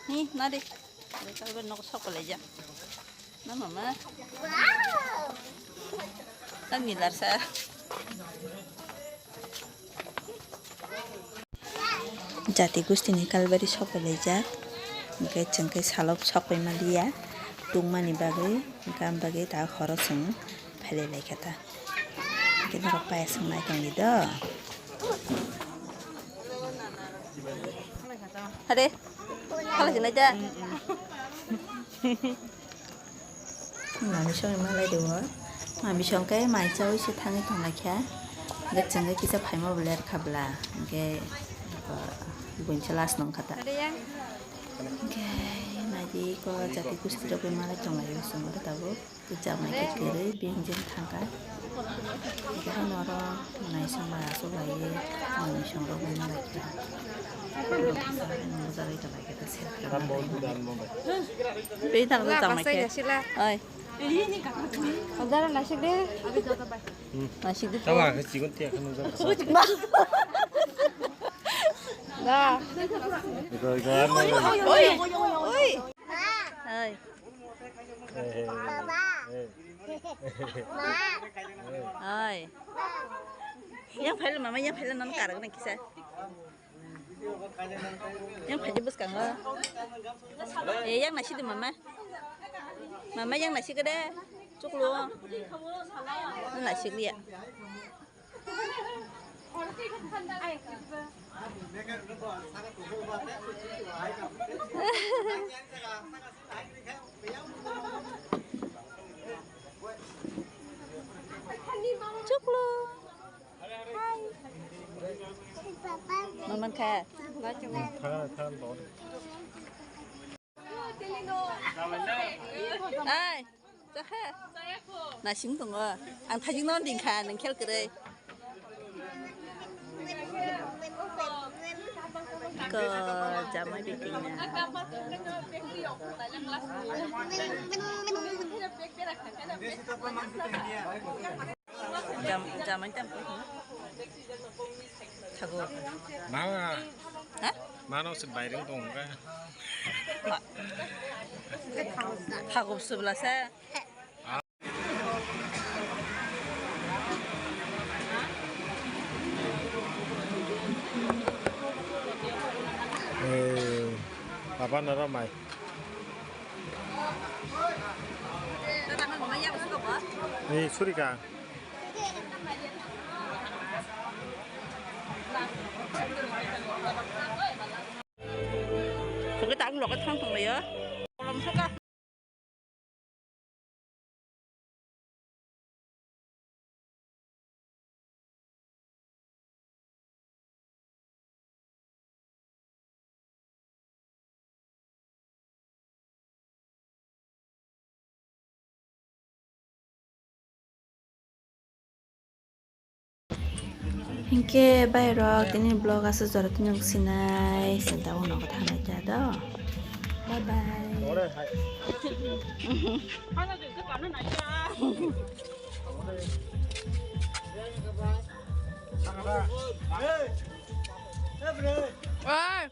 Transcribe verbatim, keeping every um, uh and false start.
Hi, nadi. Kalbari nogo sok palaijak. Na mama. Ang nilar sa. Jati gustini kalbari sok palaijak. Hingke chwngke salok sok pai maliya. Tungmani bagwi, hingke am bagwi ta horo chwng phailai laikha ta. Hingke norok payaswk nai tongdi do. Hade, khala jinai ja. Mami song ma lai do. Mami song ke mai chawi se thangwi tong lai kha. Hingke chwngke kisa phaima bo ler kha bla. Hingke, uh, buinsa last nong kha ta. Hade yang. Hingke, naidi ko jati gusti rok bai malai tong lai o chwng oro tabuk. Jamai khe kwrwi bini jeng thangkha. Hingke haino oro naisong bai aswk bai manwi song rok bai malai kha. Mojarwi tonglaikha ta selfie rok. Tei thang jamai khe. Oi. Dara naisik de. Naisik de. Tama khe chikon tiya kheno jang. Da. Oi. Oi. Oi. Baba. Ma. Oi. Yang phaila mama, yang phaila nang karang na kisa. Yang phaji bwskango. Eh, yang nasi di mama. Mama yang nasi gede. Chuklo. Nasi liya. Chuklo. Hai. Maman kha. Ai. Chakha. Nasing tongo. Ang thajikno dingkha, nang khel kwrwi. Ko jamai biting na. Jam, jamai tam ko. Thago. Mama. Ha? Mano se baireng tong ka. Ma. Thago subla sa. Eh, apa nara mai? Eh, suri ka? Suri ta ang loka thang thang ya. Hinkhe bhai rok, tini vlog aswk jora tini wng sinai, senta uno kotha nai kha do. Bye bye. Bye.